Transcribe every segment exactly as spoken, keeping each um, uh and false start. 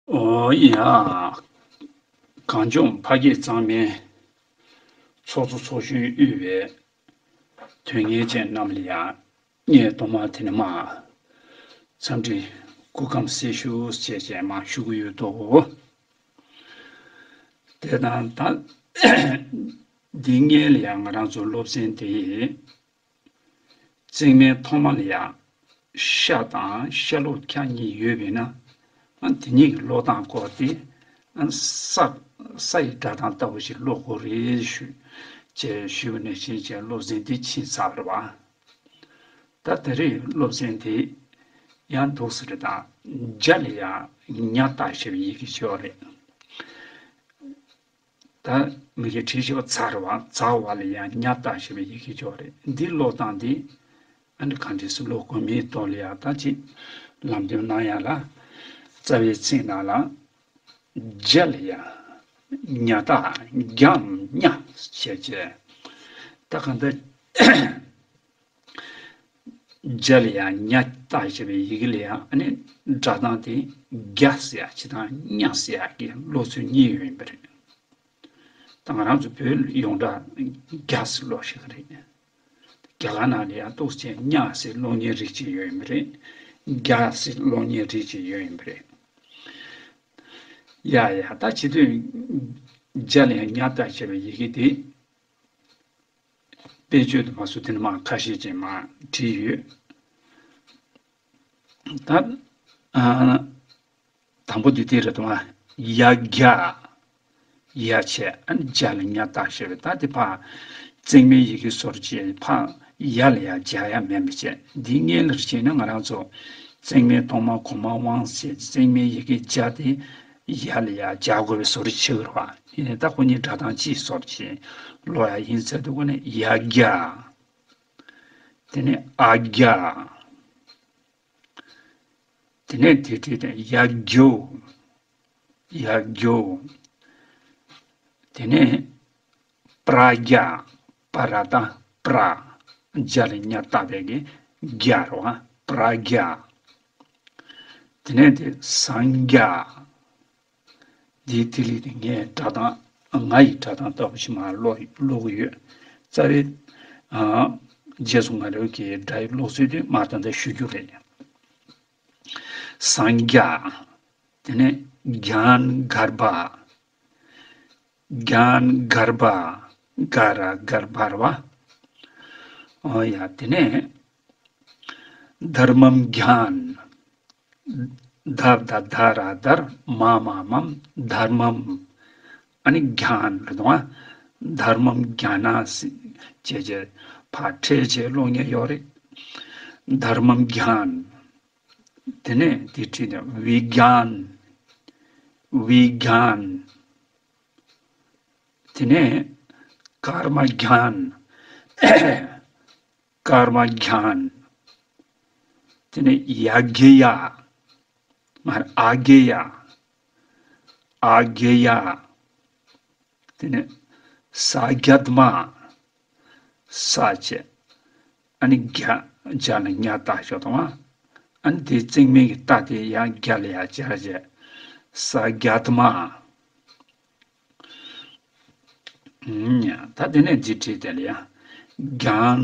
ཨོ་ཡ། གངས་ལྗོངས་ཕ་སྐད་གཙང་མའི་ཚོགས་གཙོ་ཚོགས་གཞོན་དབུས་པའི་དོན་གཉེར་ཅན་རྣམས་ལ་ཡང་ངས་ཐོག་མར་དེ་ནས་མར་འཚམས་འདྲི་སྐུ་ཁམས་བཟང་ཞུ་ཞེས་བྱས་མར་ཞུ་གི་ཡོད་དོ། དེ་དང་ད་འདི་སྔོན་ལ་ཡང་ང་རང་ཚོ་སློབ་ཚན་དེ་བརྩེགས་མའི་ཐོག་མ་ལ་ཡང་ཤ་དང་ཤ་ལོག་ཁྱག་གཉིས་ཡོད་པས་ན། ཨ་དེ་གཉིས་ཀྱི་ཀློག་སྟངས་སྐོར་ཏེ། ཨ་ས་ས་ཡི་སྒྲ་གདངས་ལྟ་བུ་ཞིག་ཀློག་དགོས་རེད་ཞུ། ཅེས་ཞུས་པ་ནང་བཞིན་བྱས་སློབ་ཚན་འདི་ཕྱིན་ཚར་བ་རེད་པ། ད་དེ་རིང་སློབ་ཚན་འདི་ཡང་འདུག་ཟེར་དང་། ཇ་ལ་ཡང་ཉ་བཏགས་ཞེས་པའི་ཡི་གེ་ཅིག་ཡོད་རེད། ད་མི་གི་བྲིས་ཤེས་པ་ཚར་བ་ཛ་བ་ལ་ཡང་ཉ་བཏགས་ཞེས་པའི་ཡི་གེ་ཅིག་ཡོད་རེད། འདི་ཀློག་སྟངས་འདི་ཨ་ནི་གང་འདྲས་སེ་ཀློག་དགོས་མིན་ཐོག་ལ་ཡང་ད་ཅིག་ལམ་སྟོན་གནང་ཡ་ལ། རྩ་བའི་ཚིག་ནང་ལ་ཇ་ལ་ཡང་ཉ་བཏགས་ཇམ་ཉ་ཞེས་བྱས། ད་གང་ལྟར་ཇ་ལ་ཡང་ཉ་བཏགས་ཞེས་པའི་ཡི་གེ་ལ་ཡང་ཨ་ནི་སྒྲ་གདངས་དེ་རྒྱ་ཟེར་ཡ་ཅིག་དང་ཉ་ཟེར་ཡ་གི་ཀློག་ཚུལ་གཉིས་ཡོད་ཡིན་པ་རེད། ད་ང་རང་ཚོ་བོད་ཡོངས་གྲགས་རྒྱ་ཟེར་ཀློག་ཤེས་ཀྱི་རེད། རྒྱ་གར་ནང་ལ་ཡང་ཏོག་ཙམ་ཉ་ཟེར་ཀློག་མཁན་རིགས་ཅིག་ཡོད་ཡིན་པ་རེད། རྒྱ་ཟེར་ཀློག་མཁན་རིགས་ཅིག་ཡོད་ཡིན་པ་རེད། ཡ་ཡ། ད་བྱེད་དུས་ཇ་ལ་ཡང་ཉ་བཏགས་ཞེས་པའི་ཡི་གེ་དེ། དཔེ་བརྗོད་དུ་མ་སུ་དེ་ནི་མ་ཁ་ཤས་ཅན་མ་བྲིས་ཡོད། ད་ཨ་དང་པོ་འདི་དེ་རེད་དོ། ཡ་རྒྱ། ཡ་བྱས་ཨ་ནི་ཇ་ལ་ཉ་བཏགས་ཞེས་པའི་ད་དེ་ཕ་བརྩེགས་མའི་ཡི་གེ་སོར་བཅད་ཕ་ཡ་ལ་ཡ་ཇ་ཡ་མེད་པ་བྱས། འདི་སྔོན་ལ་བྱས་ན་ང་རང་ཚོ་བརྩེགས་མའི་ཐོག་མ་གོང་མ་དབང་ཟེར་བརྩེགས་མའི་ཡི་གེ་ཇ་དེ་ཡ་ལ་ཡ་ཇ་དགོས་པའི་བཟོ་འདྲ་ཆགས་ཀྱི་རེད་པ། ཡིན་ནའི་ད་ཁོ་གཉིས་སྒྲ་གདངས་གཅིག་བཟོ་འདྲ་ཅིག་ཀློག་ཡ་ཡིན་ཟེར་དུས་ཁོ་ནས་ཡ་རྒྱ། དེ་ནས་ཨ་རྒྱ། དེ་ནས་དེ་བྲིས་ཏེ་ཡ་རྒྱོ། ཡ་རྒྱོ། དེ་ནས་པྲ་རྒྱ། པ་ར་ད་པྲ། ཇ་ལ་ཉ་བཏགས་པའི་གི་རྒྱ་རེད་པ། པྲ་རྒྱ། དེ་ནས་དེ་སངས་རྒྱ། འདིའི་ཐིག་ལེ་དེ་ངས་སྒྲ་གདངས་ང་ཡི་སྒྲ་གདངས་ལྟ་བུ་ཞིག་མར་ཀློག་ཀློག་གི་ཡོད། རྩ་བའི་ཨ་རྗེས་སུ་ང་རང་གི་སྒྲ་ཡི་ཀློག་ཚུལ་དེ་མར་ད་ལྟ་ཞུ་རྒྱུ་རེད། སངས་རྒྱ། དེ་ནས་གྱཱན་གརྦྷ། གྱཱན་གརྦྷ། ག་ར་གརྦྷ་ར་བ། ཨོ་ཡ། དེ་ནས་དྷརྨམ་གྱཱན། དྷ་ད་དྷ་ར་དྷར་མ་མ་མམ་དྷརྨམ། ཨ་ནི་གྱཱན་རེད་དོ། དྷརྨམ་གྱཱ་ན་སི་བྱས་བྱས་ཕར་ཕྲལ་བྱས་ཀློག་མཁན་ཡོད་རེད། དྷརྨམ་གྱཱན། དེ་ནས་དེ་བྲིས་ནས་བི་གྱཱན། བི་གྱཱན། དེ་ནས་ཀརྨ་གྱཱན། ཀརྨ་གྱཱན། དེ་ནས་ཡ་གི་ཡ། མ་རེད། ཨ་གི་ཡ། ཨ་གི་ཡ། དེ་ནས་ས་གྱ་དྷ་མ། ས་བྱས། ཨ་ནི་གྱ། གྱ་ལ་ཉ་བཏགས་ཞོག་དང་། ཨ་ནི་དེ་བརྩེགས་མའི་གི་ཏ་དེ་ཡང་གྱ་ལ་ཡ་སྦྱར་བྱས། ས་གྱ་དྷ་མ། ད་དེ་ནས་འདི་བྲིས་དེ་ལ་ཡ། གྱཱན་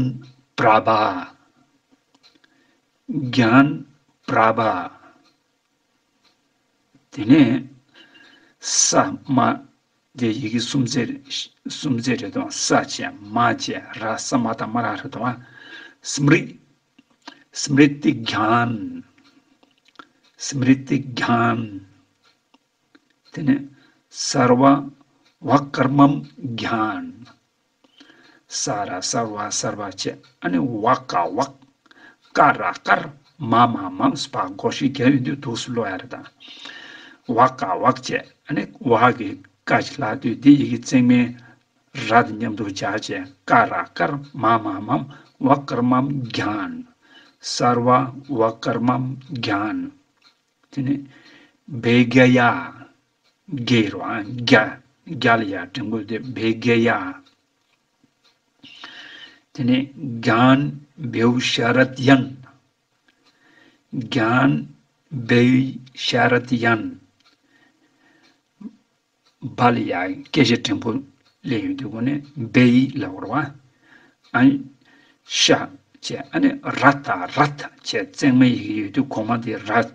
པྲ་བྷ། གྱཱན་པྲ་བྷ། དེ་ནས་ས་མ། དེ་ཡི་གེ་སུམ་བརྩེགས་སུམ་བརྩེགས་རེད་དོ། ས་བྱས་མ་བྱས་ར་ས་མ་ད་མ་ར་རེད་དོ། སྨྲི། སྨྲི་ཏི་གྱཱན། སྨྲི་ཏི་གྱཱན། དེ་ནས་སརྦ་བ་ཀརྨམ་གྱཱན། ས་ར་སརྦ་སརྦ་བྱས། ཨ་ནི་བ་ཀ་བཀ། ཀ་ར་ཀར། མ་མ་མམ། སྤ་སྒོར་ཞིག་རྒྱག་ཡོང་དུས་འདུག་སེ་ཀློག་ཡ་རེད་ད། བ་ཀ་བཀ་བྱས། ཨ་ནི་བ་གི་ཀ་ཞིག་ལྷག་དུས་འདི་ཡི་གེ་བརྩེགས་མའི་ར་དང་མཉམ་དུ་སྦྱར་བྱས། ཀ་ར་ཀར། མ་མ་མམ། བ་ཀརྨམ་གྱཱན། སརྦ་བ་ཀརྨམ་གྱཱན། དེ་ནས་བེ་ག་ཡ། གེ་ར་བ། གྱ། གྱ་ལ་ཡ་འགྲེང་བུ་དེ་བེ་ག་ཡ། དེ་ནས་གྱཱན་བེའུ་ཤ་རད་ཡན། གྱཱན་བེའུ་ཤ་རད་ཡན། བ་ལ་ཡ་སྐད་ཆ་འགྲེང་པོ་སླེབས་ཡོང་དུས་ཁོ་ནས་བེ་ལབ་པ་རེད་བ། ཨ་ནི་ཤ་བྱས། ཨ་ནི་ར་ཐ་ར་ཐ་བྱས། བརྩེགས་མའི་ཡི་གེ་ཡོད་དུས་གོང་མ་དེ་ར།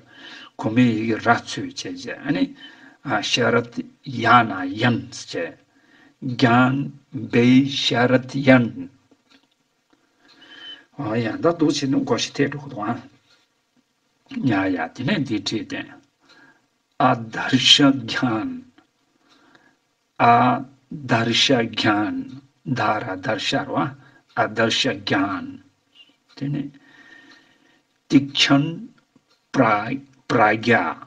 གོང་མའི་ཡི་གེ་ར་ཚུར་བྱས་བྱས། ཨ་ནི་ཨ་ཤ་ར་ཐ་ཡ་ན་ཡན་བྱས། གྱན་བེ་ཤ་ར་ཐ་ཡན། ཨ་ཡ་ད་འདུག་བྱས་ནས་མགོ་ཞིག་ཐེག་འགྲོ་གི་འདུག་ཨ། ཡ་ཡ་དེ་ནས་འདི་བྲིས་ཏེ། ཨ་དར་ཤ་གྱན། ཨ་དར་ཤ་གྱན། ད་ར་དར་ཤ་ར་བ། ཨ་དར་ཤ་གྱན། དེ་ནས་ཏིག་ཆན་པྲ་པྲ་གྱ།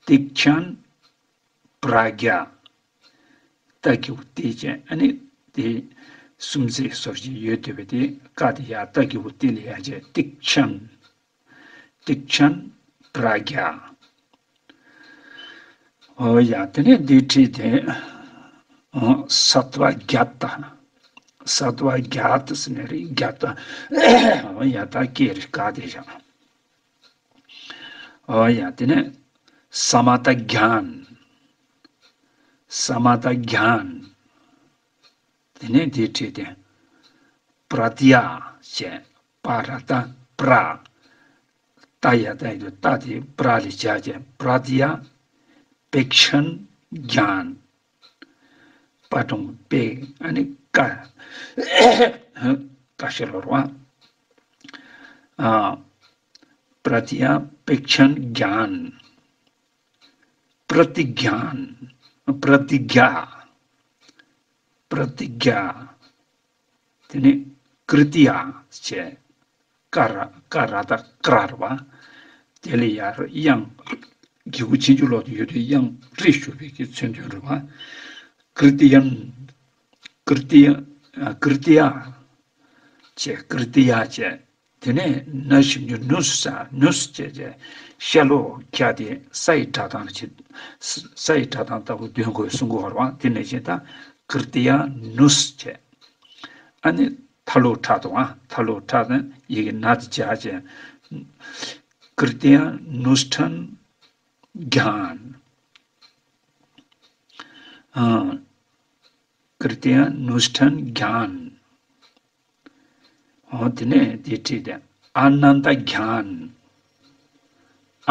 ཏིག་ཆན་པྲ་གྱ། ཏ་གི་གུ་ཏི་བྱས། ཨ་ནི་དེ་སུམ་བརྩེགས་བཟོ་ཅིག་ཡོད་འདུག་པས། དེ་ཀ་དེ་ཡ་ཏ་གི་གུ་ཏི་ལ་ཡ་བྱས། ཏིག་ཆན། ཏིག་ཆན་པྲ་གྱ། ཨོ་ཡ་དེ་ནས་འདི་བྲིས་ཏེ། ཨོ་སཏྭ་གྱ་ཏ། སཏྭ་གྱ་ཏ་ཟེར་ནི་རེད། གྱ་ཏ། ཨོ་ཡ་ད་སྐད་རིགས་ག་དེ་བཞག་ཨོ་ཡ་དེ་ནས་ས་མ་ཏ་གྱན། ས་མ་ཏ་གྱན། དེ་ནས་འདི་བྲིས་ཏེ། པྲ་ཏི་ཡ་བྱས། པ་ར་ཏ་པྲ། ཏ་ཡ་ཏ་ཡ་དུ་ཏ་དེ་པྲ་ལ་སྦྱར་བྱས། པྲ་ཏི་ཡ་པྲེག་ཆན་གྱན། པ་གྲོང་པེ། ཨ་ནི་ཀ། ཀ་ཤ་ལོ་ར་བ། ཨ། པྲ་ཏི་ཡ་པྲེག་ཆན་གྱན། པྲ་ཏི་གྱན། པྲ་ཏི་གྱ། པྲ་ཏི་གྱ། དེ་ནས་ཀྲི་ཏི་ཡ་བྱས། ཀ་ར་ཀ་ར་ཏ་ཀྲ་ར་བ། དེ་ལ་ཡར་དབྱངས་གི་གུ་ཆེན་པོ་ལོག་ཏུ་ཡོད་དུས་དབྱངས་རིལ་ཞུགས་པའི་གི་མཚོན་དོན་རེད་བ། ཀྲི་ཏི་ཡན། ཀྲི་ཏི་ཡ། ཀྲི་ཏི་ཡ་བྱས། ཀྲི་ཏི་ཡ་བྱས། དེ་ནས་ན་ཞབས་ཀྱུ་ནུ་ས། ནུ་ས་བྱས་བྱས། ཤ་ལོག་གྱ་དེ་ས་ཡི་སྒྲ་གདངས་ལ་བྱེད། ས་ཡི་སྒྲ་གདངས་ལྟ་བུ་འདོན་དགོས་གསུང་གི་ཡོད་རེད་བ། དེ་ནས་བྱས་ད་ཀྲི་ཏི་ཡ་ནུ་ས་བྱས། ཨ་ནི་ཐ་ལོ་ཁྲ་དང་། ཨ་ཐ་ལོ་ཁྲ་དང་ཡི་གེ་ན་དེ་སྦྱར་བྱས། ཀྲི་ཏི་ཡ་ནུ་ས་ཊན་གྱན། ཨ། ཀྲི་ཏི་ཡ་ནུ་ས་ཊན་གྱན། འོ་དེ་ནས་དེ་བྲིས་ཏེ། ཨ་ནན་ད་གྱན།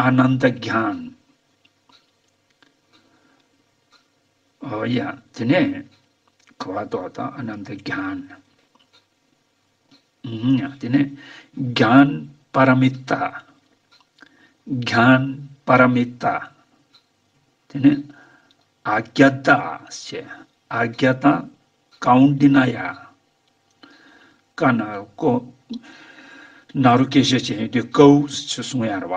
ཨ་ནན་ད་གྱན། འོ་ཡ་དེ་ནས་ག་བ་ཏོ་ད་ཨ་ནན་ད་གྱན། ཨུམ། དེ་ནས་གྱན་པ་ར་མི་ཏ། གྱན་པ་ར་མི་ཏ། དེ་ནས་ཨ་གྱ་ཏ་ཞེས། ཨ་གྱ་ཏ་ཀའུ་ཌི་ན་ཡ། ཀ་ན་ཀོ། ན་རོ་སྐད་ཆ་བྱས་ཡོང་དུས་ཀའུ་ཞེས་གསུང་ཡ་རེད་བ།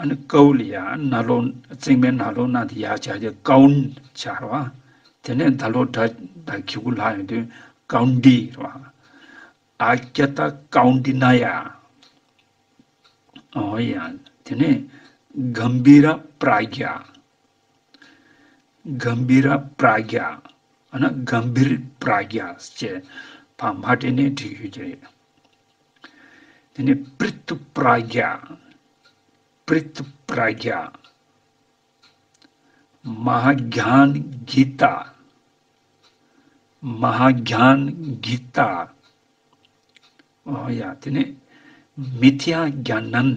ཨ་ནི་ཀའུ་ལ་ཡ་ན་ལོ། བརྩེགས་མའི་ན་ལོ་ན་དེ་ཡར་སྦྱར་ཏེ་ཀའུན་སྦྱར་བ། དེ་ནས་ད་ལོ་ད་ད་གི་གུ་ལྷག་ཡོང་དུས་ཀའུན་ཌི་རེད་བ། ཨ་གྱ་ཏ་ཀའུ་ཌི་ན་ཡ། འོ་ཡ། དེ་ནས་གམ་བི་ར་པྲ་གྱ། གམ་བི་ར་པྲ་གྱ། ཨ་ན་གམ་བིར་པྲ་གྱ་ཅེས་ཕར་མ་སྤྲད་ནས་བྲིས་ཡོད་ཀྱི་རེད། དེ་ནས་པྲི་ཏུ་པྲ་གྱ། པྲི་ཏུ་པྲ་གྱ། མ་ཧཱ་གྱན་གྱི་ཏ། མ་ཧཱ་གྱན་གྱི་ཏ། ཨོ་ཡ། དེ་ནས་མི་ཐི་ཡ་གྱ་ནན།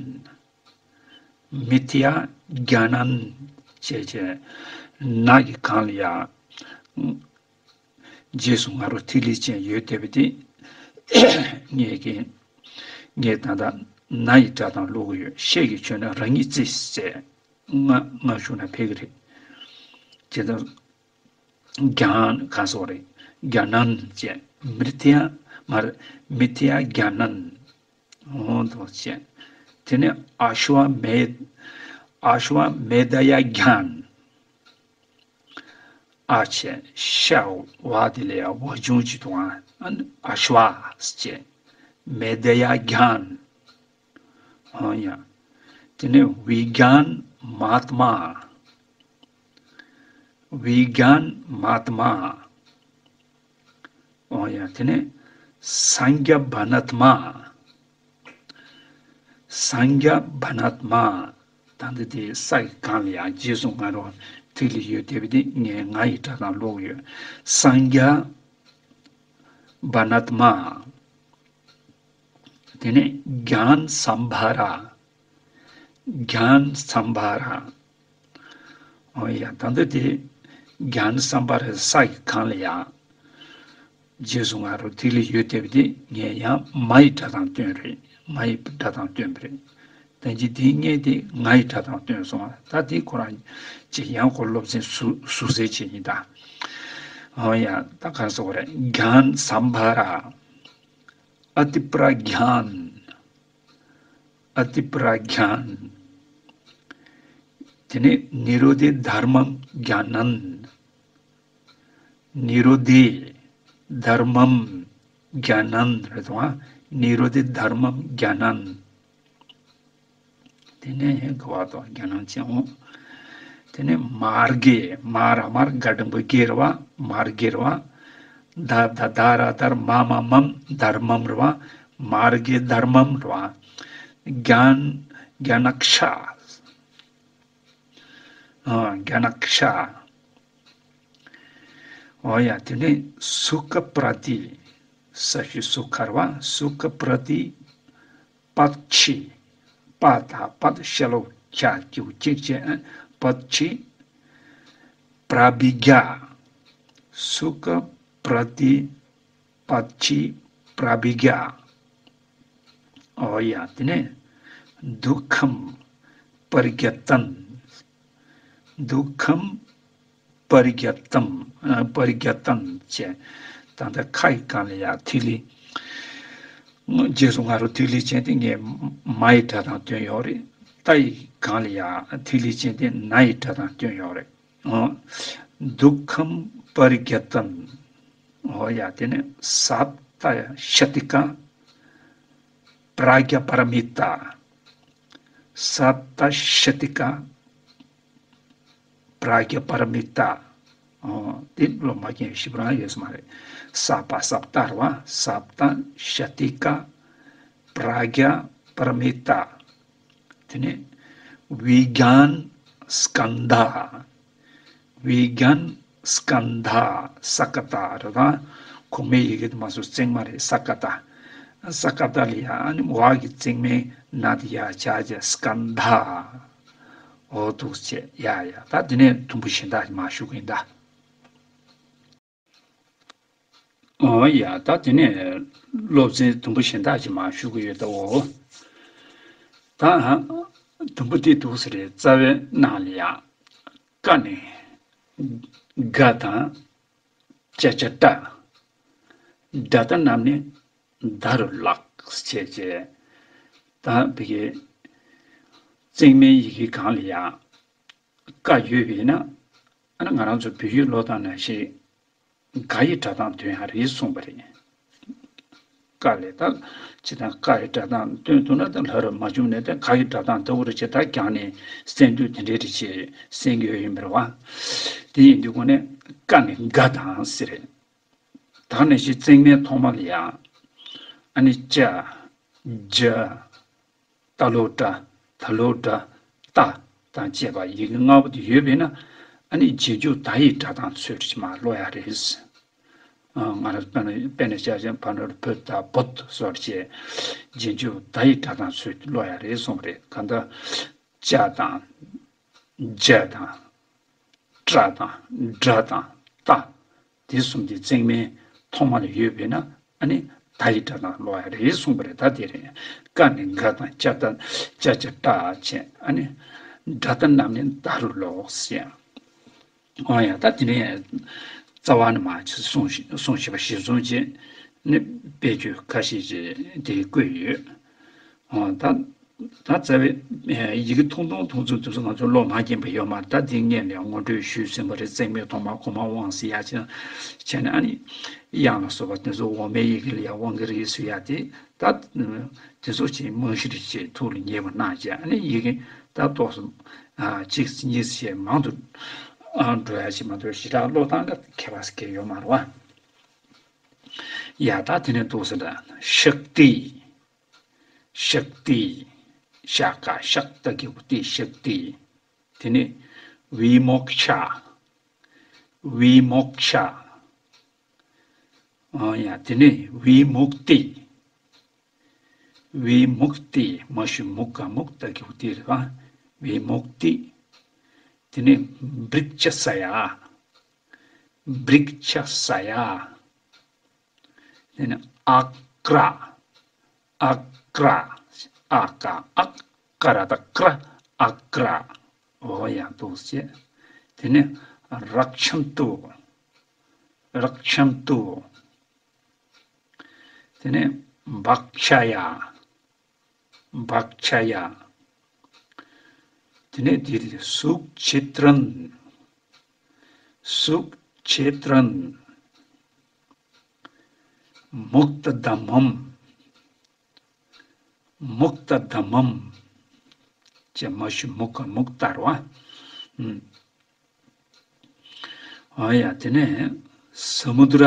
མི་ཐི་ཡ་གྱ་ནན་ཅེས་བྱས། ན་གི་གང་ལ་ཡ། རྗེས་སུ་ང་རོ་ཐིག་ལེ་ཅན་ཡོད་བསྡད་པ་དེ། ངས་ཀྱི། ངས་ད་ལྟ་ན་ཡི་སྒྲ་གདངས་ཀློག་གི་ཡོད། ཤད་ཀྱི་ཆོད་ན་རང་ཉིད་བརྩི་ཟེར། ང་ང་ཞུ་ན་ཕེབས་ཀྱི་རེད། ཇི་ལྟར། གྱ་ནན་ག་སོགས་རེད། གྱ་ནན་ཅེས། མི་ཐི་ཡ། མ་རེད། མི་ཐི་ཡ་གྱ་ནན། འོ་དོ་ཅེས། དེ་ནས་ཨ་ཤྭ་མེ། ཨ་ཤྭ་མེ་དཱ་ཡ་གྱན། ཨ་ཅེས་ཤ་བ་དེ་ལ་ཡ་བ་འབྱུང་གཅིག་དང་། ཨ་ནི་ཨ་ཤྭ་ཅེས། མེ་དཱ་ཡ་གྱན། འོ་ཡ། དེ་ནས་བི་གྱན་མཱ་ཏ་མ། བི་གྱན་མཱ་ཏ་མ། འོ་ཡ། དེ་ནས་སངས་རྒྱ་བ་ན་ཏ་མ། སངས་རྒྱ་བ་ན་ཏ་མ། ད་འདི་དེ་ས་ཡི་སྒང་ལ་ཡང་རྗེས་སུ་ང་རོ་ཐིག་ལེ་ཡོད་དེ་བས་དེ་ངས་ང་ཡི་སྒྲ་གདངས་ཀློག་ཡོད། སངས་རྒྱས་བ་ན་ཏ་མ། དེ་ནས་གྱཱན་སམ་བྷ་ར། གྱཱན་སམ་བྷ་ར། ཨོ་ཡ། ད་འདི་དེ་གྱཱན་སམ་བྷ་ར་ས་ཡི་སྒང་ལ་ཡང་། རྗེས་སུ་ང་རོ་ཐིག་ལེ་ཡོད་དེ་བས་དེ་ངས་ཡང་མ་ཡི་སྒྲ་གདངས་བཏོན་རེད། མ་ཡི་སྒྲ་གདངས་བཏོན་པ་རེད། ད་ཅི་དེའི་སྔོན་དེ་ང་ཡི་སྒྲ་གདངས་བཏོན་སོང་། ད་དེ་ཁོ་རང་ཅིག་ཡང་ཁོ་སློབ་ཚན་ཟུར་ཟུར་ཟེར་བྱེད་ཡིན་ད། ཨོ་ཡ། ད་ག་རེ་ཟེར་དགོས་རེད། གྱཱན་སམ་བྷ་ར། ཨ་ཏི་པྲ་གྱཱན། ཨ་ཏི་པྲ་གྱཱན། དེ་ནས་ནི་རོ་དྷེ་དྷར་མམ་གྱ་ནན། ནི་རོ་དྷེ་དྷར་མམ་གྱ་ནན་རེད་དང་། ནི་རོ་དྷེ་དྷར་མམ་གྱ་ནན། དེ་ནས་ག་བ་དང་གྱ་ནན་ཅན་འོང་། དེ་ནས་མར་གེ། མ་ར་མར་ག་འགྲེང་བུ་གེ་རེད་བ། མར་གེ་རེད་བ། ད་ད་ད་ར་དར་མ་མ་མམ་དྷར་མམ་རེད་བ། མར་གེ་དྷར་མམ་རེད་བ། གྱཱན་གྱ་ན་ཀྵ། ཨ། གྱ་ན་ཀྵ། ཨོ་ཡ། དེ་ནས་སུ་ཁ་པྲ་ཏི། ས་ཞབས་ཀྱུ་སུ་ཁ་རེད་བ། སུ་ཁ་པྲ་ཏི་པད་ཆི། པ་ད་པད་ཤ་ལོ་ཀྱ་གི་གུ་གཅིག་བྱས། པད་ཆི་པྲ་བི་གྱ། སུ་ཁ་པྲ་ཏི་པད་ཆི་པྲ་བི་གྱ། ཨོ་ཡ། དེ་ནས་དུག་ཁམ་པ་རི་གྱ་ཏན། དུག་ཁམ་པ་རི་གྱ་ཏམ། ཨ། པ་རི་གྱ་ཏན་བྱས། ད་ལྟ་ཁ་ཡི་སྒང་ལ་ཡ་ཐིག་ལེ། རྗེས་སུ་ང་རོ་ཐིག་ལེ་ཅན་དེ་ངས་མ་ཡི་སྒྲ་གདངས་བཏོན་ཡོད་རེད། ཏ་ཡི་སྒང་ལ་ཡ་ཐིག་ལེ་ཅན་དེ་ན་ཡི་སྒྲ་གདངས་བཏོན་ཡོད་རེད། ཨོ། དུག་ཁམ་པ་རི་གྱ་ཏམ། ཨོ་ཡ། དེ་ནས་སབ་ཏ་ཤ་ཏི་ཀ། པྲ་གྱ་པ་ར་མི་ཏ། སབ་ཏ་ཤ་ཏི་ཀ། པྲ་གྱ་པ་ར་མི་ཏ། ཨོ། དེ་སློབ་མ་རྒན་ཞིག་རང་ཡོད་ས་མ་རེད། སབ་པ་སབ་ཏ་རེད་བ། སབ་ཏ་ཤ་ཏི་ཀ། པྲ་གྱ་པ་ར་མི་ཏ། དེ་ནས་བི་གྱཱན་སྐན་དྷ། བི་གྱཱན་སྐན་དྷ། ས་ཀ་ཏ་རེད་བ། གོང་མའི་ཡི་གེ་དེ་མ་སོ་བརྩེགས་མ་རེད། ས་ཀ་ཏ། ས་ཀ་ཏ་ལ་ཡ་ཨ་ནི་བ་གི་བརྩེགས་མའི་ན་དེ་ཡ་ཆ་ཆ་སྐན་དྷ། འོ་འདུག་བྱས། ཡ་ཡ། ད་དེ་ནས་དུམ་བུ་གཞན་དག་ཅིག་མར་ཞུ་གི་ཡིན་ད། ཨོ་ཡ། ད་དེ་ནས་སློབ་ཚན་དུམ་བུ་གཞན་དག་ཅིག་མར་ཞུ་གི་ཡོད་ད། འོ། ད་དུམ་བུ་དེ་འདུག་སེ་རེད། རྩ་བའི་ནང་ལ་ཡ། ཀ་ནས་ག་དང་། ཅ་ཆ་ཏ། སྒྲ་གདངས་རྣམས་ནི་ད་རུ་ལགས་ཞེས་བྱས། ད་བི་གའི་བརྩེགས་མའི་ཡི་གེ་སྒང་ལ་ཡ་ཀ་ཡོད་པས་ན། ཨ་ནི་ང་རང་ཚོ་བོད་ཡིག་ཀློག་སྟངས་ནང་བཞིན་ག་ཡི་སྒྲ་གདངས་འདོན་ཡ་རེད་གསུངས་པ་རེད། ཀ་ལས་ད་ཇི་ལྟར་ཀ་ཡི་སྒྲ་གདངས་འདོན་ཐུབ་ན་ད་ལྷ་རུ་མ་བྱུང་ནས་ད་ག་ཡི་སྒྲ་གདངས་ལྟ་བུ་རེ་བྱེད་ད་རྒྱང་ནས་གསན་དུས་དེ་འདྲའི་རེ་བྱེད་གསན་གྱི་ཡོད་ཡིན་པ་རེད་བ། དེ་ཡིན་དུས་ཁོ་ནས་ཀ་ནས་ག་དང་ཟེར་རེད། ད་ནས་ཤི་བརྩེགས་མའི་ཐོག་མ་ལ་ཡ། ཨ་ནི་ཅ། ཇ། ཏ་ལོ་ཏྲ། ད་ལོ་ཏྲ། ཏ་དང་བཅས་པ་ཡི་གེ་ལྔ་པོ་དེ་ཡོད་པས་ན། ཨ་ནི་རྗེས་འཇུག་ད་ཡི་སྒྲ་གདངས་ཚུལ་གྱིས་མར་ཀློག་ཡ་རེད། ཨ། ང་རང་དཔེར་ན་དཔེར་ན་བཞག་ཅིང་བ་ན་རོ་བོ་ད་བོད་སོགས་ཀྱི་རྗེས་འཇུག་ད་ཡི་སྒྲ་གདངས་ཚུལ་གྱིས་ཀློག་ཡ་རེད་གསུངས་པ་རེད། གང་ལྟར་ཅ་དང་། ཇ་དང་། ཏྲ་དང་། ཌ་དང་། ཏ། དེ་གསུམ་དེ་བརྩེགས་མའི་ཐོག་མ་ལ་ཡོད་པས་ན། ཨ་ནི་ད་ཡི་སྒྲ་གདངས་ཀློག་ཡ་རེད་གསུངས་པ་རེད། ད་དེ་རེད། ཀ་ནས་ག་དང་། ཅ་ཏ། ཅ་ཆ་ཏ་བྱས། ཨ་ནི་སྒྲ་གདངས་རྣམས་ནི་ད་རུ་ལགས་ཟེར། འོ་ཡ། ད་དེ་ནས་རྩ་བ་ནས་མར་གསུངས་ཤིག་གསུངས་ཤིག་པ་གཞིར་བཟུང་བྱས་ནས་དཔེ་བརྗོད་ཁ་ཤས་ཅིག་དེ་བཀོད་ཡོད། འོ་ད། ད་རྩ་བའི་ཡི་གེ་ཐུང་ཐུང་ཐུང་ཐུང་དེ་ཚོ་ང་ཚོ་ཀློག་མ་མཁྱེན་པ་ཡོད་མ་རེད། ད་དེ་སྔོན་ལ་ཡང་ངོ་སྤྲོད་ཞུས་ཟིན་པ་རེད། བརྩེགས་མའི་ཐོག་མ་གོང་མ་དབང་ཟེར་ཡ་ཅིག་བྱས་ནས། ཨ་ནི་དབྱངས་ལ་སོགས་པ་དེ་ཚོ་འོག་མའི་ཡི་གེ་ལ་ཡང་དབང་གི་རིགས་ཟེར་ཡ་དེ། ད་དེ་ཚོ་ཅིག་རྨང་གཞི་རེ་ཅིག་ཐུགས་ལ་ངེས་པ་གནང་བྱས། ཨ་ནི་ཡི་གེ་ད་ཏོག་ཙམ་གཅིག་གཉིས་ཞེས་མང་དུ་འགྲོ་ཡ་ཅིག་མ་གཏོགས་ཞེ་དྲག་ཀློག་སྟངས་ལ་ཁྱད་པར་ཟེར་མཁན་ཡོད་མ་རེད་བ། ཡ། ད་དེ་ནས་འདུག་ཟེར་ད། ཤཀྟི། ཤཀྟི། ཤ་ཀ་ཤག་ཏ་གི་གུ་ཏི་ཤཀ་ཏི། དེ་ནས་བི་མོག་ཤ། བི་མོག་ཤ། ཨོ་ཡ། དེ་ནས་བི་མུག་ཏི། བི་མུག་ཏི། མ་ཞུ་མུག་ག་མུག་ཏ་གི་གུ་ཏི་རེད་པ། བི་མུག་ཏི། དེ་ནས་བྲིག་ཅ་ས་ཡ། བྲིག་ཅ་ས་ཡ། དེ་ནས་ཨ་ཀྲ། ཨ་ཀྲ། ཨ་ཀ་ཨ། ཀ་ར་བཏགས་ཀྲ། ཨ་ཀྲ། འོ་ཡ། འདུག་སེ་བྱས། དེ་ནས་རཀྵན་ཏུ། རཀྵན་ཏུ། དེ་ནས་བག་ཆ་ཡ། བག་ཆ་ཡ། དེ་ནས་དེ་སུག་ཆི་ཏྲན། སུག་ཆི་ཏྲན། མུག་ཏ་དྷམ་མམ། མུག་ཏ་དྷམ་མམ། ཅེས་མ་ཞུ་མུག་ག་མུག་ཏ་རེད་པ། ཨུམ། ཨོ་ཡ། དེ་ནས་སྨུ་དྲ་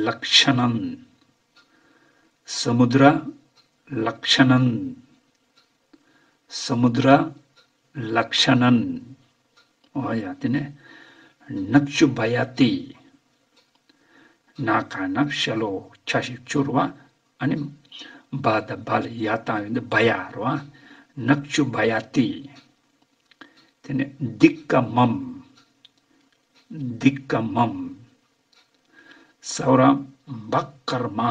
ལཀྵ་ཎན། སྨུ་དྲ་ལཀྵ་ཎན། སྨུ་དྲ་ལཀྵ་ཎན། ཨོ་ཡ། དེ་ནས་ནཀྵུ་བ་ཡ་ཏི། ན་ག་ན་ཤ་ལོ་ཁྱ་ཞབས་ཀྱུ་རེད་པ། ཨ་ནི་བ་དང་བ་ལ་ཡ་བཏགས་ཡོད་འདི་བ་ཡ་རེད་པ། ནཀྵུ་བ་ཡ་ཏི། དེ་ནས་དི་ཀ་མམ། དི་ཀ་མམ། སརྦ་བྷ་ཀརྨ།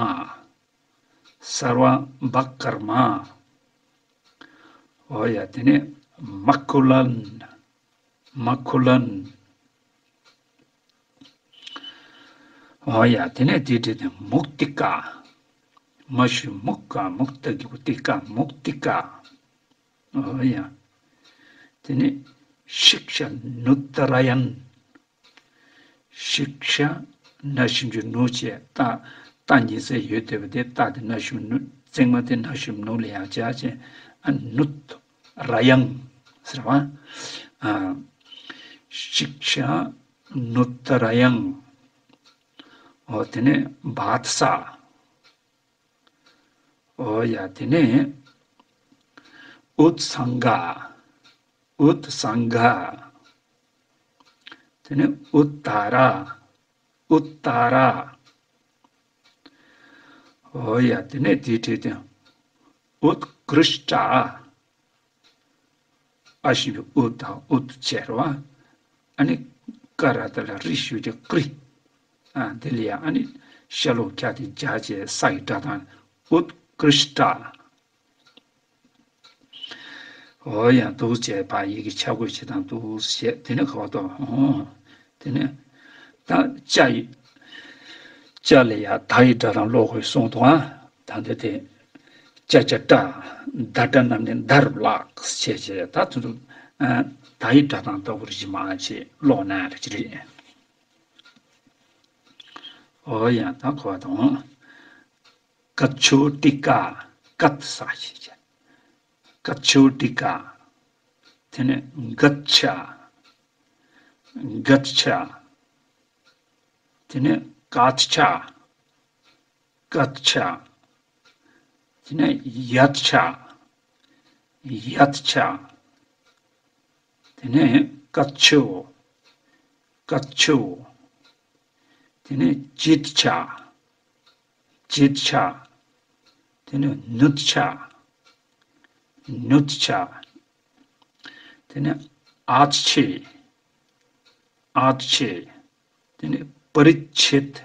སརྦ་བྷ་ཀརྨ། འོ་ཡ། དེ་ནས་མ་ཀུ་ལན། མ་ཀུ་ལན། འོ་ཡ། དེ་ནས་དེ་བྲིས་ཏེ་མུག་ཏི་ཀ། མ་ཞུ་མུག་ག་མུག་ཏ་གི་གུ་ཏི་ཀ། མུག་ཏི་ཀ། འོ་ཡ། དེ་ནས་ཤིཀྵ་ནུ་ཏ་ར་ཡན། ཤིཀྵ་ན་ཞབས་ཀྱུ་ནུ་བྱས། ཏ། ཏ་ཉི་ཚེ་ཡོད་བསྡད་པ་དེ། ཏ་དེ་ན་ཞབས་ཀྱུ་ནུ། བརྩེགས་མ་དེ་ན་ཞབས་ཀྱུ་ནུ་ལ་ཡ་བྱས་བྱས། ཨ་ནུ་ཏ་ར་ཡང་ཟེར་བ། ཨ། ཤིཀྵ་ནུ་ཏ་ར་ཡང་། འོ་དེ་ནས་བཱ་ད་ས། འོ་ཡ། དེ་ནས་ཨུཏ་སང་ག། ཨུཏ་སང་ག། དེ་ནས་ཨུཏ་ཏ་ར། ཨུཏ་ཏ་ར། འོ་ཡ། དེ་ནས་དེ་བྲིས་ཏེ་ཨུཏ་ཀྲིཥྚ། ཨ་ཞབས་ཀྱུ་ཨུ་དང་ཨུཏ་བྱས་རེད་པ། ཨ་ནི་ཀ་ར་བཏགས་ལ་རི་ཞབས་ཀྱུ་ཀྲི། ཨ། དེ་ལ་ཡ་ཨ་ནི་ཤ་ལོག་ཁྱ་དེ་སྦྱར་བྱས་ས་ཡི་སྒྲ་དང་། ཨུཏ་ཀྲིཥྚ། འོ་ཡ། འདུག་སེ་བྱས་པ་ཡི་གེ་ཆ་བགོས་བྱེད་སྟངས་འདུག་སེ་བྱས། དེ་ནས་ག་བ་དོ། འོ། དེ་ནས་ད་ཅ་ཡི། ཅ་ལ་ཡ་ད་ཡི་སྒྲ་དང་ཀློག་དགོས་གསུངས་འདུག་ཨ། ད་འདི་དེ། ཅ་ཅ་སྒྲ། ད་སྒྲ་རྣམས་ནི་འདར་བ་ལགས་ཞེས་བྱས། ད་དེ་ཚོ། ཨ། ད་ཡི་སྒྲ་དང་ལྟ་བུར་གཞི་མ་ཅེས་ཀློག་ན་རེ་ཅི་རེད། འོ་ཡ། ད་ག་བ་དང་། ཀ་ཆོ་ཏི་ཀ། ཀཏ་ས་ཞེས་བྱས། ཀ་ཆོ་ཏི་ཀ། དེ་ནས་ག་ཆ། ག་ཆ། དེ་ནས་ཀ་ཆ། ཀ་ཆ། དེ་ནས་ཡ་ཆ། ཡ་ཆ། དེ་ནས་ཀ་ཆོ། ཀ་ཆོ། དེ་ནས་ཅི་ཆ། ཅི་ཆ། དེ་ནས་ནུ་ཆ། ནུ་ཆ། དེ་ནས་ཨ་ཆེ། ཨ་ཆེ། དེ་ནས་པ་རི་ཆེད།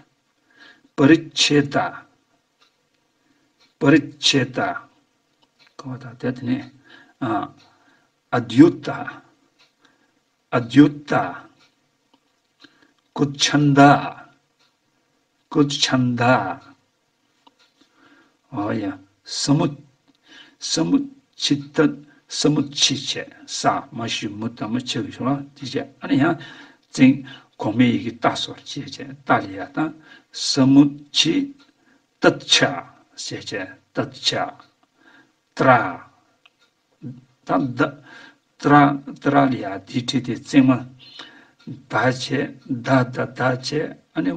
པ་རི་ཆེ་ད། པ་རི་ཆེ་ད། གོ་ད་དེ་དེ་ནས་ཨ། ཨ་དུ་ཏ། ཨ་དུ་ཏ། ཀུ་ཆན་ད། ཀུ་ཆན་ད། འོ་ཡ། ས་མུ། ས་མུ་ཆི་ཏ། ས་མུ་ཆི་བྱས། ས་མ་ཞབས་ཀྱུ་མུ་ཏ་མུ་ཆི་གི་ཞོར་ལ་དེ་བྱས། ཨ་ནི་ཡང་བརྩེགས་གོང་མའི་ཡི་གེ་ཏ་སོར་བྱས་བྱས། ཏ་ལ་ཡ་ད། ས་མུ་ཆི་ཏ་ཆ་ཞེས་བྱས། ཏ་ཆ། ཏྲ། ད་ད་ཏྲ། ཏྲ་ལ་ཡ་དེ་བྲིས་ཏེ་བརྩེགས་མ་ད་བྱས། ད་ད་ད་བྱས། ཨ་ནི་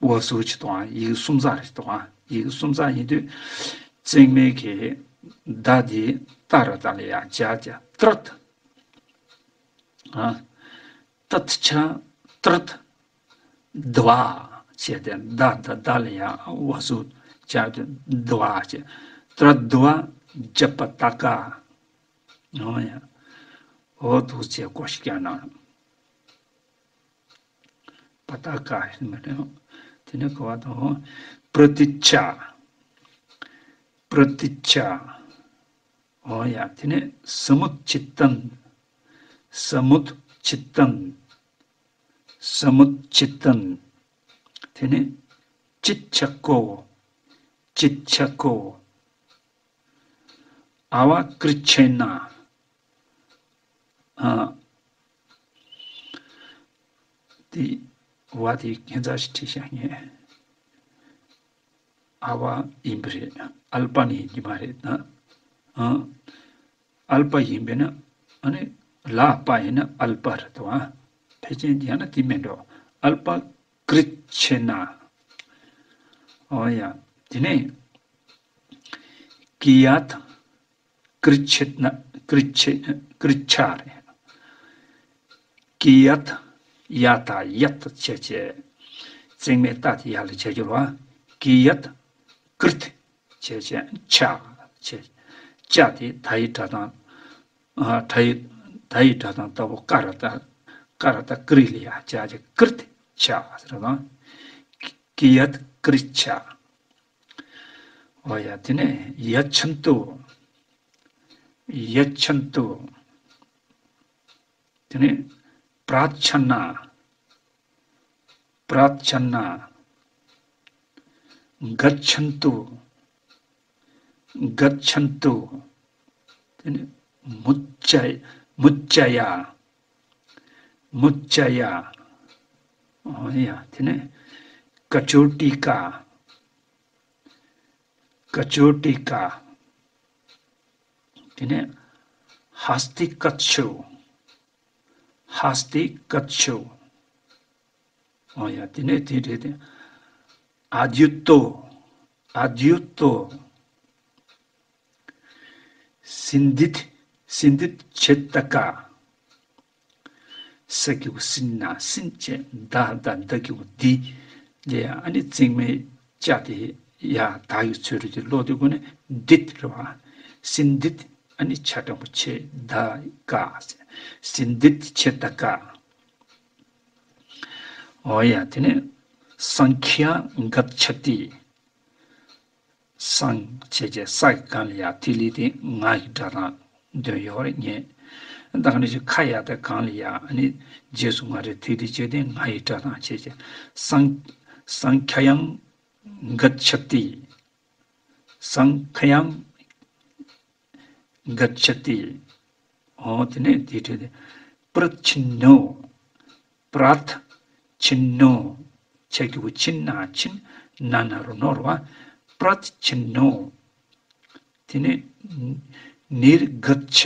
འོ་སུ་ཆི་དང་ཡི་གེ་གསུམ་ཚར་ཞིག་དང་། ཡི་གེ་གསུམ་ཚར་ཡིན་དུས་བརྩེགས་མའི་གི་ ད་དེ་ཏ་ར་ཏ་ལ་ཡ་ཅ་ཅ་ཏྲད། ཨ། ཏད་ཆ་ཏྲད། དྷ་བྱས་ཏེ་ད་ད་ད་ལ་ཡ་བ་སུ་ཅ་དེ་དྷ་བྱས། ཏྲད་དྷ་ཇ་པ་ཏ་ཀ། ཨོ་ཡ། ཨོ་དུ་ཅེ་ཀོ་ཤི་ཀ་ན། པ་ཏ་ཀ་ཡིན་མ་རེད། དེ་ནས་གོ་བ་དང་། པྲ་ཏི་ཅ། པྲ་ཏི་ཅ། ཨོ་ཡ། དེ་ནས་ས་མུད་ཅི་ཏན། ས་མུད་ཅི་ཏན། ས་མུད་ཅི་ཏན། དེ་ནས་ཅི་ཆ་ཀོ། ཅི་ཆ་ཀོ། ཨ་བ་ཀྲི་ཆེ་ན། ཨ། དེ་བ་དེ་ཁྱད་མཚར་ཞིག་བྲིས་བཞག་ངས། ཨ་བ་ཡིན་པ་རེད། ཨལ་པ་ནི་ཡིན་གྱི་མ་རེད་ན། ཨ། ཨལ་པ་ཡིན་པས་ན། ཨ་ནི་ལ་པ་ཡིན་ན་ཨལ་པ་རེད་དོ། ཨ། ཕལ་ཆེར་ཡང་ན་དེ་མིན་འགྲོ། ཨལ་པ་ཀྲི་ཆེ་ན། ཨོ་ཡ། དེ་ནས་ཀི་ཡད། ཀྲི་ཆེ་ན། ཀྲི་ཆེ། ཀྲི་ཆ་རེད། ཀི་ཡད། ཡ་ད་ཡད་བྱས་བྱས། བརྩེགས་མའི་ད་དེ་ཡ་ལ་བྱས་གྱུར་བ། ཀི་ཡད་ཀྲིད་བྱས་བྱས་ཆ་བྱས། ཅ་དེ་ད་ཡི་སྒྲ་གདངས། ཨ། ད་ཡི། ད་ཡི་སྒྲ་གདངས་ལྟ་བུ་ཀ་ར་ཏ། ཀ་ར་ཏ་ཀྲི་ལ་ཡ་ཅ་བྱས་ཀྲིད་ཆ་ཟེར་བ་དང་། ཀི་ཡད་ཀྲི་ཆ། ཨོ་ཡ། དེ་ནས་ཡ་ཆན་ཏུ། ཡ་ཆན་ཏུ། དེ་ནས་པྲ་ཆ་ན། པྲ་ཆ་ན། ག་ཆན་ཏུ། ག་ཆན་ཏུ། དེ་ནས་མུ་ཅ། མུ་ཅ་ཡ། མུ་ཅ་ཡ། ཨོ་ཡ། དེ་ནས་ཀ་ཅོ་ཏི་ཀ། ཀ་ཅོ་ཏི་ཀ། དེ་ནས་ཧ་སྟི་ཀ་ཆུ། ཧ་སྟི་ཀ་ཆུ། ཨོ་ཡ། དེ་ནས་དེ་རེད་དེ། ཨ་དུ་ཏོ། ཨ་དུ་ཏོ། སིན་དིད། སིན་དིད་ཆེ་ཏ་ཀ། ས་གི་གུ་སིན་ན་སིན་བྱས། ད་ད་ད་གི་གུ་དི། དེ་ཨ་ནི་བརྩེགས་མའི་ཅ་དེ་ཡ་ད་ཡི་ཚུལ་རེད་དེ་ལོག་དེ་གུ་ནས་དིད་རེད་བ། སིན་དིད། ཨ་ནི་ཆ་དྲང་པོ་ཆེ་ད་ཀ། སིན་དིད་ཆེ་ད་ཀ། ཨོ་ཡ། དེ་ནས་སང་ཁྱ་ག་ཆ་ཏི། སང་བྱས་བྱས་ས་གི་གོང་ལ་ཡ་ཐིག་ལེ་དེ་ང་ཡི་སྒྲ་གདངས་འདོན་ཡོད་རེད་ངས། ད་ག་ནས་ཀྱི་ཁ་ཡ་དེ་གོང་ལ་ཡ། ཨ་ནི་རྗེས་སུ་ང་རེ་ཐིག་ལེ་བྱས་ཏེ་ང་ཡི་སྒྲ་གདངས་བྱས་བྱས། སང་། སང་ཁྱ་ཡང་ག་ཆ་ཏི། སང་ཁྱ་ཡང་ག་ཆ་ཏི། ཨོ་དེ་ནས་དེ་བྲིས་ཏེ། པྲ་ཆི་ནོ། པྲད་ཆི་ནོ། ཆ་གི་གུ་ཆི་ན་ཆིན། ན་ན་རོ་ནོ་རོ་བ། པྲད་ཆི་ནོ། དེ་ནས་ནིར་གད་ཆ།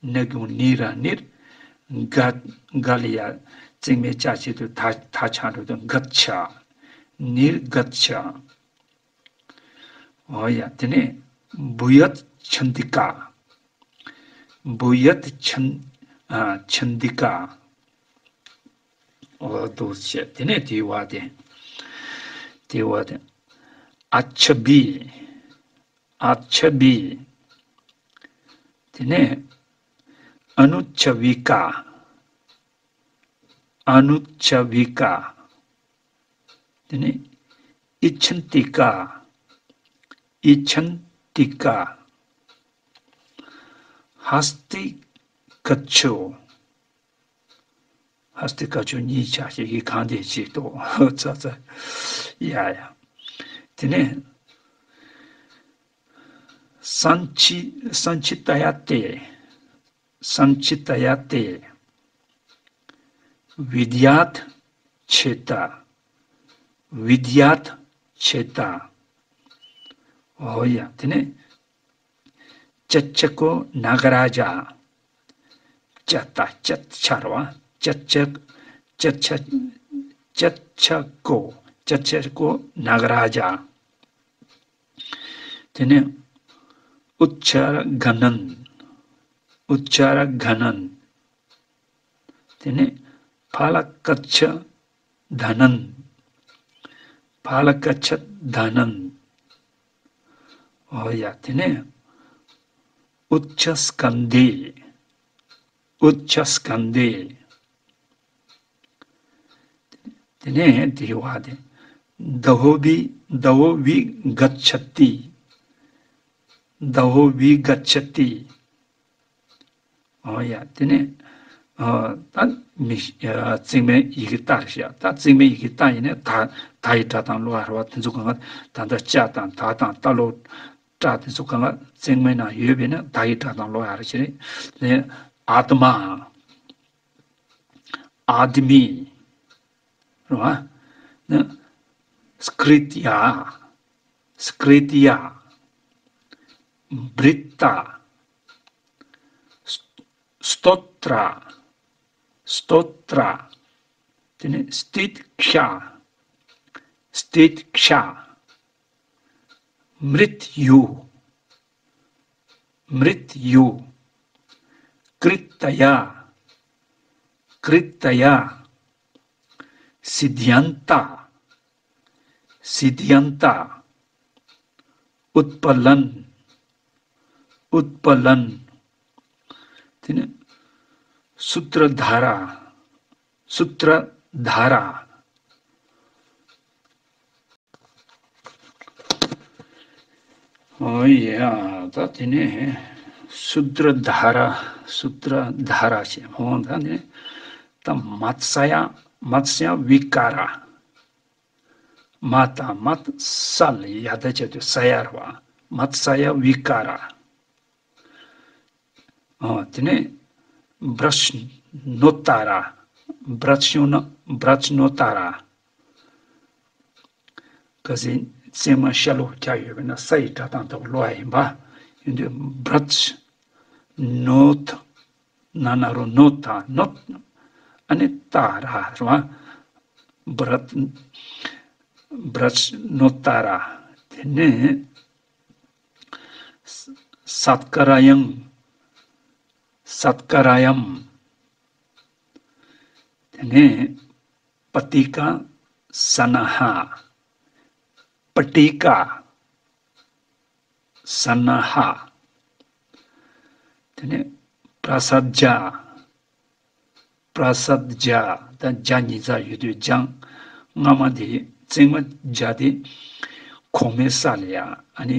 ན་གི་གུ་ནི་ར་ནིར། ག། ག་ལ་ཡ་བརྩེགས་མའི་ཅ་བྱས་དུས་ད་ད་ཆ་འགྲོ་དུས་གད་ཆ། ནིར་གད་ཆ། ཨོ་ཡ། དེ་ནས་བུ་ཡད་ཆན་ཏི་ཀ། བུ་ཡད་ཆན། ཨ། ཆན་ཏི་ཀ། ཨོ་དུ་བྱས། དེ་ནས་དེའི་བ་དེ། དེའི་བ་དེ། ཨ་ཆ་བི། ཨ་ཆ་བི། དེ་ནས་ཨ་ནུ་ཆ་བི་ཀ། ཨ་ནུ་ཆ་བི་ཀ། དེ་ནས་ཨི་ཆན་ཏི་ཀ། ཨི་ཆན་ཏི་ཀ། ཧ་སྟི་ཀ་ཆུ། ཧ་སྟི་ཀ་ཆུ་གཉིས་ཆ་ཞིག་གི་གང་དེ་ཅིག་ཏོ། ཙ་ཙ། ཡ་ཡ། དེ་ནས་སན་ཆི། སན་ཆི་ཏ་ཡ་ཏེ། སན་ཆི་ཏ་ཡ་ཏེ། བི་དྱ་ཆེ་ཏ། བི་དྱ་ཆེ་ཏ། ཨོ་ཡ། དེ་ནས་ཅ་ཆ་ཀོ་ན་ག་ར་ཇ། ཅ་ཏ་ཅ་ཆ་ར་བ། ཅ་ཆ། ཅ་ཆ། ཅ་ཆ་ཀོ། ཅ་ཆ་ཀོ་ན་ག་ར་ཇ། དེ་ནས་ उच्चारघनन्। उच्चारघनन्। དེ་ནས་ཕ་ལ་ཀ་ཆ་དྷ་ནན། ཕ་ལ་ཀ་ཆ་དྷ་ནན། ཨོ་ཡ། དེ་ནས་ཨུ་ཆ་སྐན་དེ། ཨུ་ཆ་སྐན་དེ། དེ་ནས་དེའི་བ་དེ། दवोवि दवोविगच्छति། दवोविगच्छति། ཨོ་ཡ། དེ་ནས་ཨ་ད་མི་ཨ་བརྩེགས་མའི་ཡི་གེ་ལྟར་བཤད། ད་བརྩེགས་མའི་ཡི་གེ་ལྟར་ཡིན་ན་ད་ད་ཡི་སྒྲ་དང་ཀློག་ཡ་རེད་བ། དེ་ཚོ་གང་ག་ད་ལྟ་ཅ་དང་ད་དང་ཏ་ཀློག་སྒྲ་དེ་ཚོ་གང་ག་བརྩེགས་མའི་ནང་ཡོད་པས་ན་ད་ཡི་སྒྲ་དང་ཀློག་ཡ་རེད། བྱས་ནས་आत्मा། आदमी། རེད་བ། ན་स्क्रीत्या། स्क्रीत्या། ब्रीत्ता། स्तोत्रा। स्तोत्रा། དེ་ནས་स्तीत्क्षा། स्तीत्क्षा། मृत्यु। मृत्यु। कृत्तया। कृत्तया। सिद्ध्यन्ता। सिद्ध्यन्ता। उत्पलन्। उत्पलन्। དེ་ནས་सूत्रधारा། सूत्रधारा། ཨོ་ཡ། ད་དེ་ནས་सूत्रधारा། सूत्रधारा ཞེས་ཧོང་ད་ནས་ད་मत्स्या། मत्स्या विकारा། མ་དང་མ་ས་ལ་ཡ་ད་བྱས་དུས་ས་ཡ་རེད་བ། मत्स्या विकारा། ཨ་དེ་ནས་प्रश्नोत्तरा། प्रश्न། प्रश्नोत्तरा། གལ་སྲིད་བརྩེགས་མ་ཤ་ལོག་རྒྱག་ཡོད་པ་ན་ས་ཡི་སྒྲ་དང་ལྡན་པ་ཀློག་ཡ་ཡིན་པ། ཡིན་དུས་प्रश्नोत्त། ན་ན་རོ་ནོ་ད་ནོ། ཨ་ནི་ཏ་ར་རེད་བ། प्रश्། प्रश्नोत्तरा། དེ་ནས་सत्कारयं། सत्कारयं། དེ་ནས་पट्टिका सन्नाहा། पट्टिका सन्नाहा། དེ་ནས་प्रसादजा། प्रसादजा། ད་ཇ་ཉིས་ཙམ་ཡོད་དུས་ཇང་། སྔ་མ་དེ་བརྩེགས་མ་ཇ་དེ་གོང་མའི་ས་ལ་ཡ་ཨ་ནི་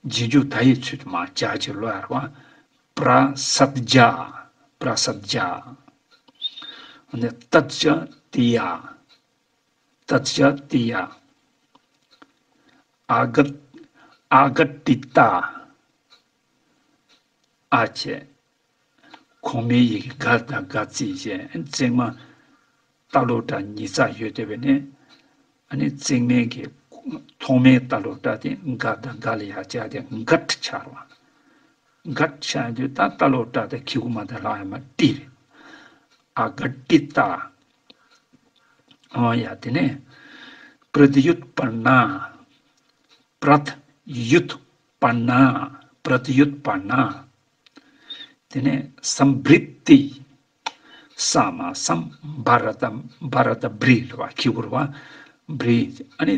རྗེས་འཇུག་ད་ཡི་ཚུལ་དུ་མར་ཇ་ཅིག་ཀློག་ཡ་རེད་བ། प्रसादजा། प्रसादजा། ཨ་ནི་तच्च तृतीया། तच्च तृतीया། आगट् आगट्टिता། ཨ་བྱས། གོང་མའི་ཡི་གེ་ག་དང་ག་བརྩིས་བྱས། བརྩེགས་མ་ཏ་ཀློག་སྒྲ་ཉིས་ཙམ་ཡོད་དེ་བས་ནས། ཨ་ནི་བརྩེགས་མའི་གི་ཐོག་མའི་ཏ་ཀློག་སྒྲ་དེ་ག་དང་ག་ལ་ཡ་བྱས་ཏེ་གཊ་ཆགས་རེད་བ། གཊ་ཆགས་དུས་ད་ཏ་ཀློག་སྒྲ་དེ་གི་གུ་མ་དེ་ལྷག་ཡ་མ་ཏི་རེད། आगट्टिता། ཨོ་ཡ། དེ་ནས་प्रत्युत्पन्ना། प्रत्युत्पन्ना། प्रत्युत्पन्ना། དེ་ནས་संभृति། ས་མ་སམ་བྷ་ར་ཏ་བྷ་ར་ཏ་བྲི་རེད་བ། གི་གུ་རེད་བ། བྲི། ཨ་ནི་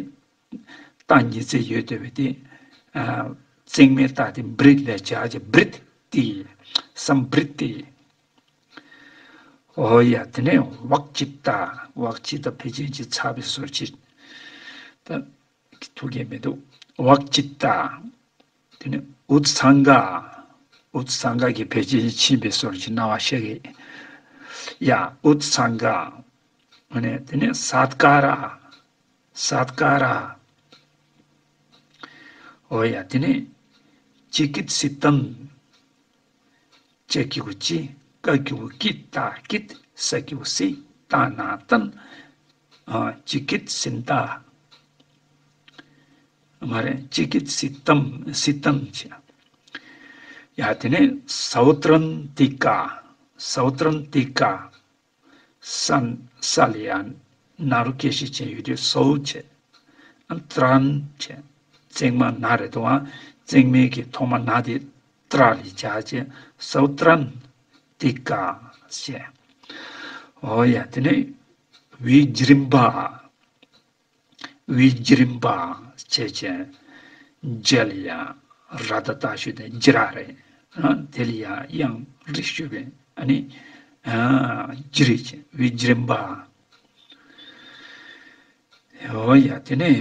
ཏ་ཉིས་ཙམ་ཡོད་དེ་བས་དེ། ཨ། བརྩེགས་མའི་ཏ་དེ་བྲི་ལ་བྱ་བྱ། བྲིཏྟི། संभृति། ཨོ་ཡ། དེ་ནས་བཀྱིཏྟ། བཀྱིཏྟ་ཕལ་ཆེར་གྱི་ཚ་བའི་སོར་ཕྱེད། ད་ཐུག་གི་མི་འདུག་བཀྱིཏྟ། དེ་ནས་उत्सङ्ग། उत्सङ्ग་གི་ཕལ་ཆེར་ཕྱིན་པའི་སོར་གྱི་རྣ་བ་ཤེས་ཀྱི། ཡ། उत्सङ्ग། ཨ་ནི་དེ་ནས་सत्कार། सत्कार། ཨོ་ཡ། དེ་ནས་चिकित्सितं། ཅ་གི་གུ་ཅི། ཀ་གི་གུ་ཀི། ཏ་ཀིཏ། ས་གི་གུ་སི། ཏ་ན་ཏན། ཨ། चिकित्सिता། མ་རེད། चिकित्सितं། सितं་བྱས། ཡ། དེ་ནས་सौत्रन्तिका། सौत्रन्तिका། ས་ས་ལ་ཡ་ན་རོ་སྐད་ཤེས་ཅན་ཡོད་དུས་སོའུ་བྱས། ཨ། ཏྲན་བྱས། བརྩེགས་མ་ན་རེད་དོ། ཨ། བརྩེགས་མའི་གི་ཐོག་མ་ན་དེ་ཏྲ་ལ་སྦྱར་བྱས་སའུ་ཏྲན་ཏི་ཀ་ཞེས། འོ་ཡ། དེ་ནས་བི་ཇི་རིམ་པ། བི་ཇི་རིམ་པ་བྱས་བྱས་ཇ་ལ་ཡ་ར་ད་བཏགས་ཞུ་དེ་ཇི་ར་རེད། ཨ། དེ་ལ་ཡ་དབྱངས་རིག་ཞུ་བས་ཨ་ནི། ཨ། ཇི་རེད་བྱས་བི་ཇི་རིམ་པ། འོ་ཡ། དེ་ནས་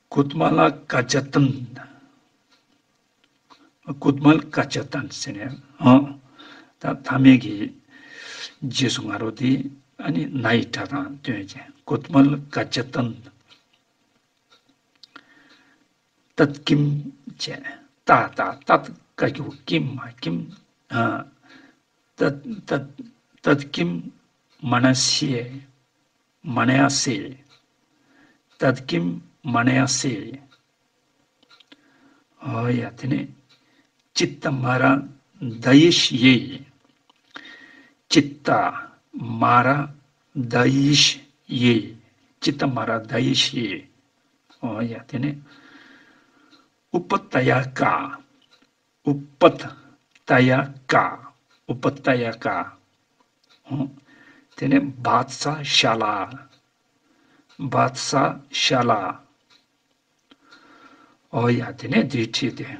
ཀུཏྨ་ལ་ཀ་ཅ་ཏན། ཀུཏྨ་ལ་ཀ་ཅ་ཏན་ཟེར་ནས། ཨ། ད་མཐའ་མའི་གི་རྗེས་སུ་ང་རོ་དེ་ཨ་ནི་ན་ཡི་སྒྲ་དང་བསྟུན་བྱས་ཀུཏྨ་ལ་ཀ་ཅ་ཏན། ཏད་ཀིམ་བྱས། ཏ་ཏ་ཏད་ཀ་གི་གུ་ཀིམ་མ་ཀིམ། ཨ། ཏད་ཏད་ཏད་ཀིམ་མ་ན་སེ། མ་ན་ཡ་སེ། ཏད་ཀིམ་མ་ན་ཡ་སེ། འོ་ཡ། དེ་ནས་ཅི་ཏ་མ་ར་ད་ཡི་ཤི་ཡེ། ཅི་ཏ་མ་ར་ད་ཡི་ཤི་ཡེ། ཅི་ཏ་མ་ར་ད་ཡི་ཤི་ཡེ། འོ་ཡ། དེ་ནས་ཨུ་པ་ཏ་ཡ་ཀ། ཨུ་པ་ཏ་ཡ་ཀ། ཨུ་པ་ཏ་ཡ་ཀ། ཨོ། དེ་ནས་བཱ་ཙ་ཤ་ལ། བཱ་ཙ་ཤ་ལ། འོ་ཡ། དེ་ནས་དེའི་འཁྲིས་དེ།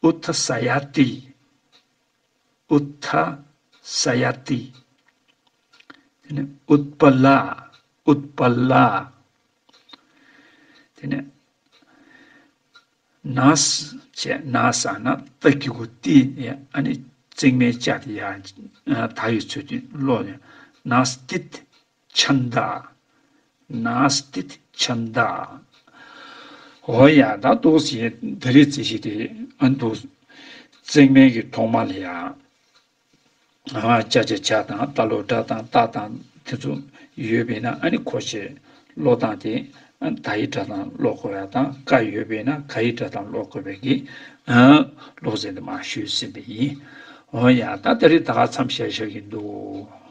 ཨུ་ཐ་ས་ཡ་ཏི། ཨུ་ཐ་ས་ཡ་ཏི། དེ་ནས་ཨུཏྤ་ལ། ཨུཏྤ་ལ། དེ་ནས་ནཱ་ས་བྱས། ནཱ་ས་ན་ཏ་གི་གུ་ཏི་ནས་ཨ་ནི་བརྩེགས་མའི་ཅ་དེ་ཡ་ད་ཡི་ཚུལ་དུ་ཀློག་ནས། ནཱ་སྟི་ཏ་ཆན་ད། ནཱ་སྟི་ཏ་ཆན་ད། འོ་ཡ། ད་ཏོག་ཙམ་ད་རེས་རྩིས་གཞི་དེ་ཨ་ནི་འདུག་བརྩེགས་མའི་གི་ཐོག་མ་ལ་ཡ། ཨ། ཅ་ཆ་ཇ་དང་ཏ་ལོ་ཌ་དང་ཏ་དང་དེ་ཚོ་ཡོད་པས་ན་ཨ་ནི་ཁོ་ཆེ་ཀློག་སྟངས་དེ་ཨ་ད་ཡི་སྒྲ་དང་ཀློག་དགོས་ཡ་དང་། ཀ་ཡོད་པས་ན་ག་ཡི་སྒྲ་དང་ཀློག་དགོས་པའི་གི། ཨ། ཀློག་ཟིན་དེ་མར་ཞུས་ཟིན་པ་ཡིན། འོ་ཡ། ད་ད་རེས་ད་ག་མཚམས་བཞག་བཞག་གི་འདུག